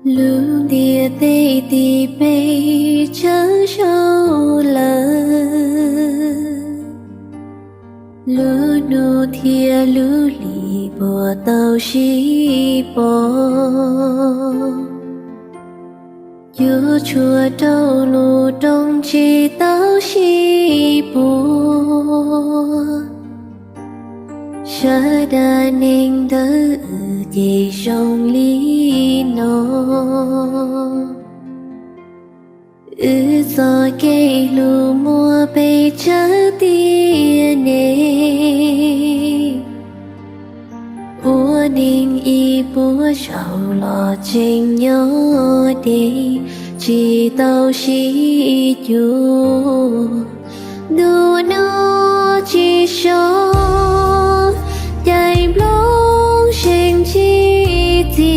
Lub ntiaj teb tiv peb tsawv zaug lawm, lub hnub thiab lub hlis puas tau sib pom? Cuab tshuam rau lub rooj tsis tau sib puag. Sawv daws neeg ntawm wb ces zoo li no. Wb txoj kev hlub muaj pes tsawg tiag ne? Ua neeg ib puas zaug los tseem nyob deb, tsis tau sib cuag. Ntu no tsis so, caij nplooj zeeg tsis txi,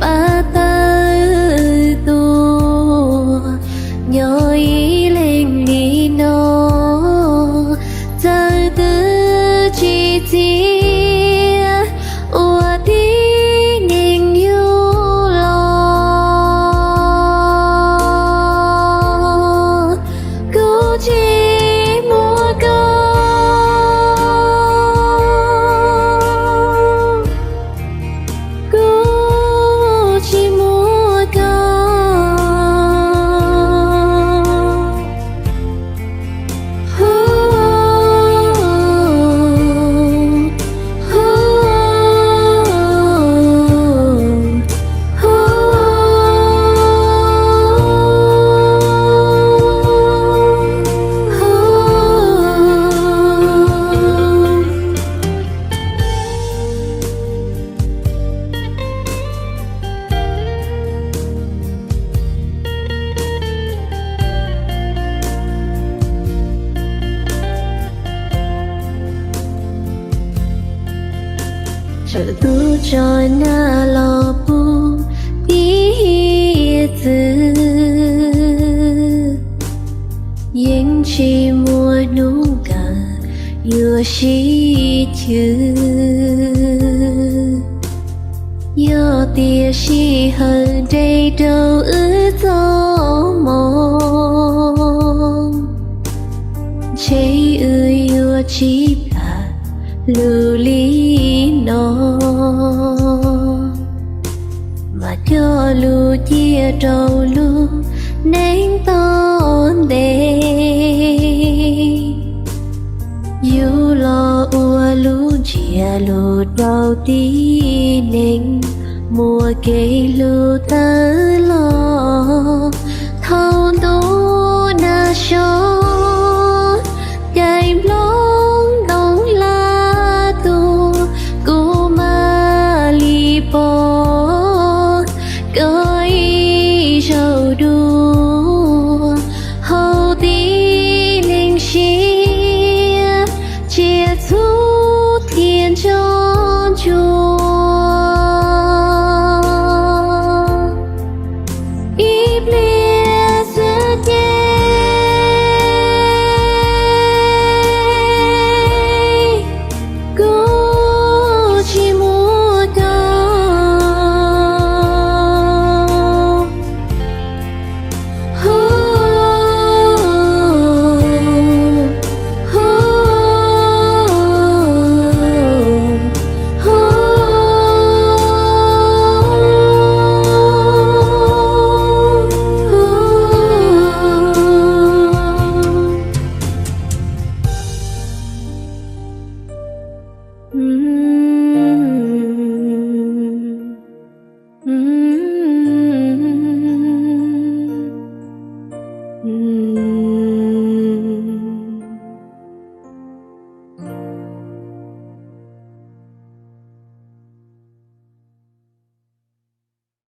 pab tawg tuag. Nyob ib leeg li no, txawm twb tsis txiav, ua tib neeg yug los kuv tsis muaj koj, kuv tsis muaj koj. Tseem tuaj tso nag los pub tib txwm, yeej tsis muaj hnub kawg yuav sib chwv. Yog tias sij hawm nres rau wb txoj hmoo, ntshe wb yuav tsis plam lus li no, mas cog lus cia rau lub neej tom ntej. Yus los ua lub ntsiab lus rau tib neeg, muaj kev hlub tawm los thaum ntuj nag so, caij nplooj ntoo hla tuaj, kuv mam li pom.